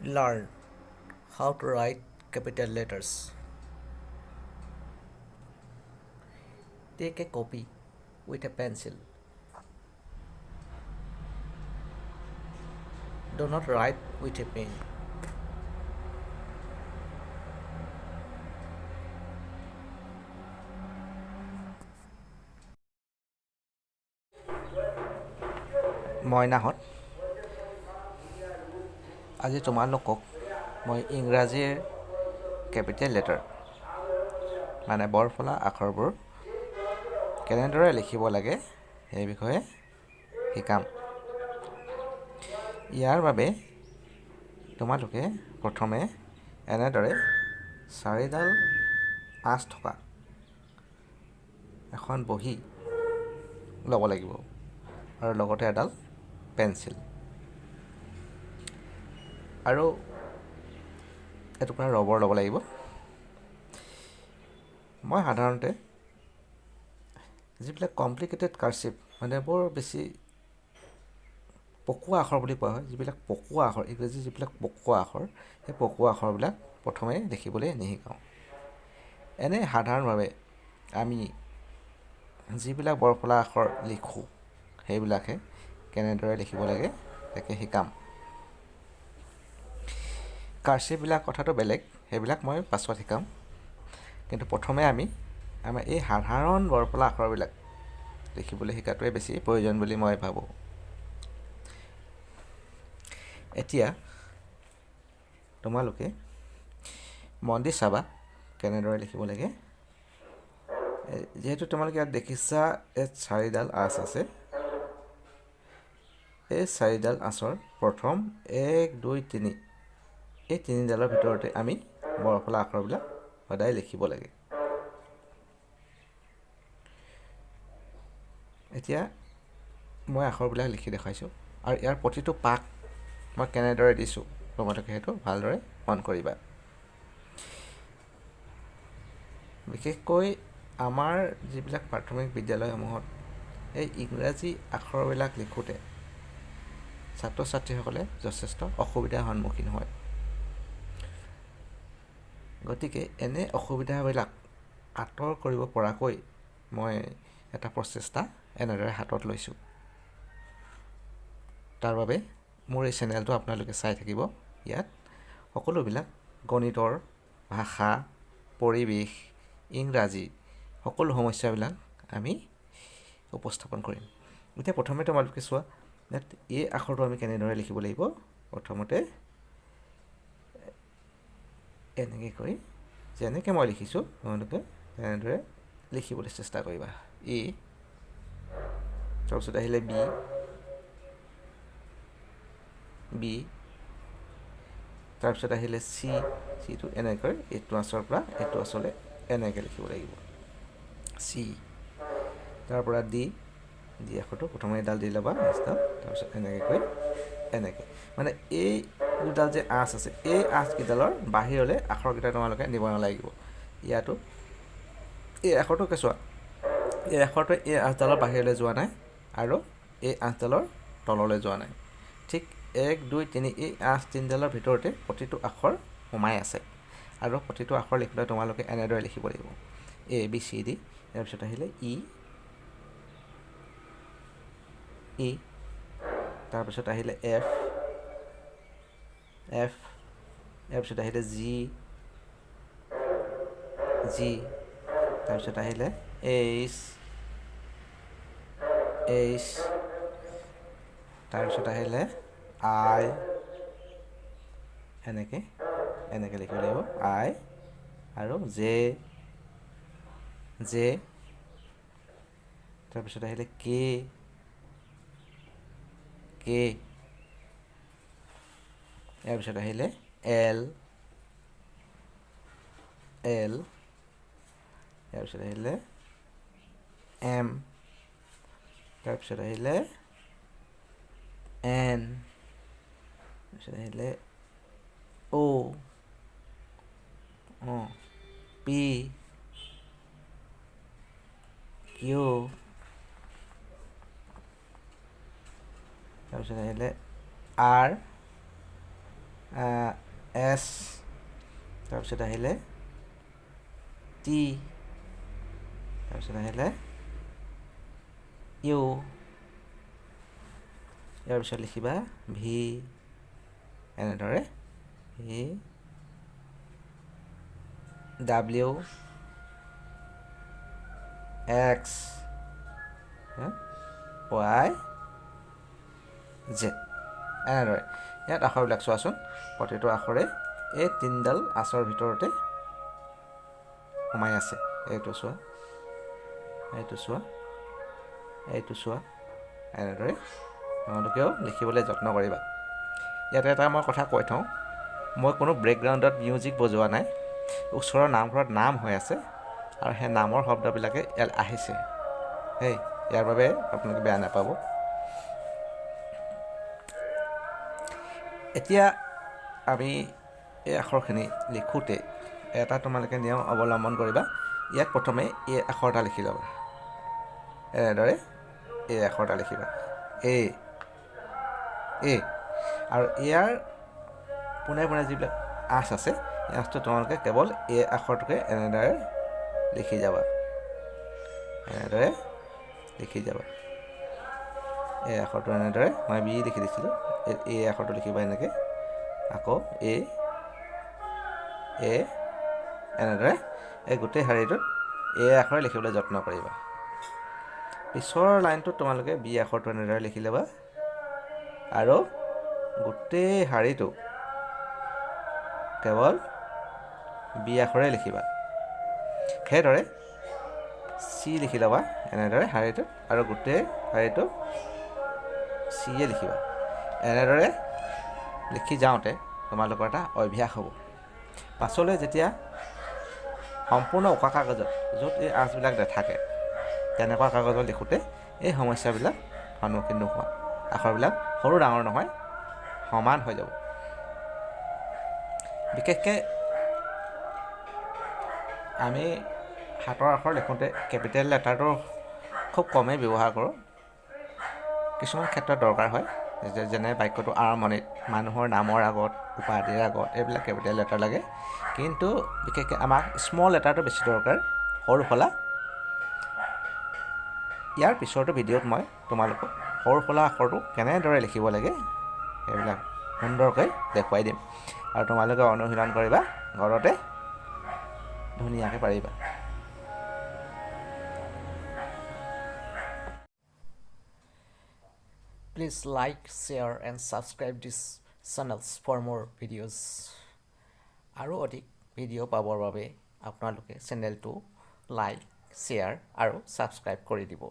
Learn how to write capital letters. Take a copy with a pencil. Do not write with a pen. মইনাহঁত, আজি তোমালোকক মই ইংৰাজীৰ capital letter মানে বৰফলা আখৰবোৰ কেনেদৰে লিখিব লাগে সেই বিষয়ে শিকাম। ইয়াৰ বাবে তোমালোকে প্ৰথমে এনেদৰে চাৰিডাল আঁচ থকা এখন বহী ল'ব লাগিব আৰু লগতে এডাল পেঞ্চিল আৰু এটুকুৰা ৰবৰ ল'ব লাগিব। মই সাধাৰণতে যিবিলাক কমপ্লিকেটেড কাৰ্চিভ মানে বৰ বেছি পকোৱা আখৰ বুলি কোৱা হয়, যিবিলাক পকোৱা আখৰ, ইংৰাজী যিবিলাক পকোৱা আখৰ, সেই পকোৱা আখৰবিলাক প্ৰথমে লিখিবলৈ নিশিকাওঁ। এনেই সাধাৰণভাৱে আমি যিবিলাক বৰফলা আখৰ লিখোঁ সেইবিলাকহে কেনেদৰে লিখিব লাগে তাকে শিকাম। কাৰ্চিভবিলাক কথাটো বেলেগ, সেইবিলাক মই পাছত শিকাম। কিন্তু প্ৰথমে আমি আমাৰ এই সাধাৰণ বৰফলা আখৰবিলাক লিখিবলৈ শিকাটোৱে বেছি প্ৰয়োজন বুলি মই ভাবোঁ। এতিয়া তোমালোকে মন দি চাবা কেনেদৰে লিখিব লাগে। যিহেতু তোমালোকে ইয়াত দেখিছা ইয়াত চাৰিডাল আঁচ আছে, এই চাৰিডাল আঁচৰ প্ৰথম 1 2 3 এই তিনিডালৰ ভিতৰতে আমি বৰফলা আখৰবিলাক সদায় লিখিব লাগে। এতিয়া মই আখৰবিলাক লিখি দেখুৱাইছোঁ আৰু ইয়াৰ প্ৰতিটো পাক মই কেনেদৰে দিছোঁ তোমালোকে সেইটো ভালদৰে মন কৰিবা। বিশেষকৈ আমাৰ যিবিলাক প্ৰাথমিক বিদ্যালয়সমূহত এই ইংৰাজী আখৰবিলাক লিখোঁতে ছাত্ৰ ছাত্ৰীসকলে যথেষ্ট অসুবিধাৰ সন্মুখীন হয়। গতিকে এনে অসুবিধাবিলাক আঁতৰ কৰিব পৰাকৈ মই এটা প্ৰচেষ্টা এনেদৰে হাতত লৈছোঁ। তাৰ বাবে মোৰ এই চেনেলটো আপোনালোকে চাই থাকিব। ইয়াত সকলোবিলাক গণিতৰ, ভাষা, পৰিৱেশ, ইংৰাজী সকলো সমস্যাবিলাক আমি উপস্থাপন কৰিম। এতিয়া প্ৰথমে তোমালোকে চোৱা ইয়াত এই আখৰটো আমি কেনেদৰে লিখিব লাগিব। প্ৰথমতে এনেকৈ কৰি যেনেকৈ মই লিখিছোঁ তোমালোকে তেনেদৰে লিখিবলৈ চেষ্টা কৰিবা। এ, তাৰপিছত আহিলে বি, বি, তাৰপিছত আহিলে চি, চিটো এনেকৈ এইটো আঁচৰ পৰা এইটো আঁচলৈ এনেকৈ লিখিব লাগিব, চি। তাৰপৰা ডি, ডি আখৰটো প্ৰথমে এডাল দি ল'বা আঁচডাল, তাৰপিছত এনেকৈ কৰি এনেকৈ, মানে এই দুডাল যে আঁচ আছে এই আঁচকেইডালৰ বাহিৰলৈ আখৰকেইটা তোমালোকে নিব নালাগিব। ইয়াতো এই আখৰটোকে চোৱা, এই আখৰটোৱে এই আঁচডালৰ বাহিৰলৈ যোৱা নাই আৰু এই আঁচডালৰ তললৈ যোৱা নাই। ঠিক 1 2 3 এই আঁচ তিনিডালৰ ভিতৰতে প্ৰতিটো আখৰ সোমাই আছে আৰু প্ৰতিটো আখৰ লিখিলে তোমালোকে এনেদৰে লিখিব লাগিব, এ বি চি ডি। ইয়াৰ পিছত আহিলে ই, ই, তাৰপিছত আহিলে এফ, এফ, ইয়াৰ পিছত আহিলে জি, জি, তাৰপিছত আহিলে এইচ, এইচ, তাৰপিছত আহিলে আই, এনেকৈ এনেকৈ লিখিব লাগিব আই, আৰু জে, জে, তাৰপিছত আহিলে কে, কে, ইয়াৰ পিছত আহিলে এল, এল, ইয়াৰ পিছত আহিলে এম, তাৰপিছত আহিলে এন, তাৰপিছত আহিলে অ', পি, কিউ, তাৰপিছত আহিলে আৰ, এছ, তাৰপিছত আহিলে টি, তাৰপিছত আহিলে ইউ, ইয়াৰ পিছত লিখিবা ভি, এনেদৰে V, W, x, Y, Z, এনেদৰে। ইয়াত আখৰবিলাক চোৱাচোন, প্ৰতিটো আখৰে এই তিনিডাল আঁচৰ ভিতৰতে সোমাই আছে। এইটো চোৱা, এইটো চোৱা, এইটো চোৱা, এনেদৰে তোমালোকেও লিখিবলৈ যত্ন কৰিবা। ইয়াতে এটা মই কথা কৈ থওঁ, মই কোনো বেকগ্ৰাউণ্ডত মিউজিক বজোৱা নাই। ওচৰৰ নামঘৰত নাম হৈ আছে আৰু সেই নামৰ শব্দবিলাকে ইয়াত আহিছে। সেই ইয়াৰ বাবে আপোনালোকে বেয়া নাপাব। এতিয়া আমি এই আখৰখিনি লিখোঁতে এটা তোমালোকে নিয়ম অৱলম্বন কৰিবা। ইয়াত প্ৰথমে এই আখৰ এটা লিখি ল'বা, এনেদৰে এই আখৰ এটা লিখিবা, এ এ, আৰু ইয়াৰ পোনে পোনে যিবিলাক আঁচ আছে, এই আঁচটো তোমালোকে কেৱল এই আখৰটোকে এনেদৰে লিখি যাবা, এনেদৰে লিখি যাবা। এই আখৰটো এনেদৰে মই বি লিখি দিছিলোঁ, এই আখৰটো লিখিবা এনেকৈ, আকৌ এ এ, এনেদৰে এই গোটেই শাৰীটোত এ আখৰে লিখিবলৈ যত্ন কৰিবা। পিছৰ লাইনটোত তোমালোকে বি আখৰটো এনেদৰে লিখি ল'বা আৰু গোটেই শাৰীটো কেৱল বি আখৰে লিখিবা। সেইদৰে চি লিখি ল'বা এনেদৰে শাৰীটোত আৰু গোটেই শাৰীটো চিয়ে লিখিবা। এনেদৰে লিখি যাওঁতে তোমালোকৰ এটা অভ্যাস হ'ব। পাছলৈ যেতিয়া সম্পূৰ্ণ উকা কাগজত, য'ত এই আঁচবিলাক নাথাকে, তেনেকুৱা কাগজত লিখোঁতে এই সমস্যাবিলাক সন্মুখীন নোহোৱা, আখৰবিলাক সৰু ডাঙৰ নহয়, সমান হৈ যাব। বিশেষকৈ আমি হাতৰ আখৰ লিখোঁতে কেপিটেল লেটাৰটো খুব কমেই ব্যৱহাৰ কৰোঁ। কিছুমান ক্ষেত্ৰত দৰকাৰ হয়, যেনে বাক্যটো আৰম্ভণিত, মানুহৰ নামৰ আগত, উপাধিৰ আগত, এইবিলাক কেপিটেল লেটাৰ লাগে। কিন্তু বিশেষকৈ আমাক স্মল লেটাৰটো বেছি দৰকাৰ, সৰু ফলা। ইয়াৰ পিছৰটো ভিডিঅ'ত মই তোমালোকক সৰু ফলা আখৰটো কেনেদৰে লিখিব লাগে সেইবিলাক সুন্দৰকৈ দেখুৱাই দিম আৰু তোমালোকে অনুশীলন কৰিবা, ঘৰতে ধুনীয়াকৈ পাৰিবা। Please like, share and subscribe this channels for more videos. আৰু অধিক ভিডিঅ' পাবৰ বাবে আপোনালোকে চেনেলটো লাইক, শ্বেয়াৰ আৰু ছাবস্ক্ৰাইব কৰি দিব।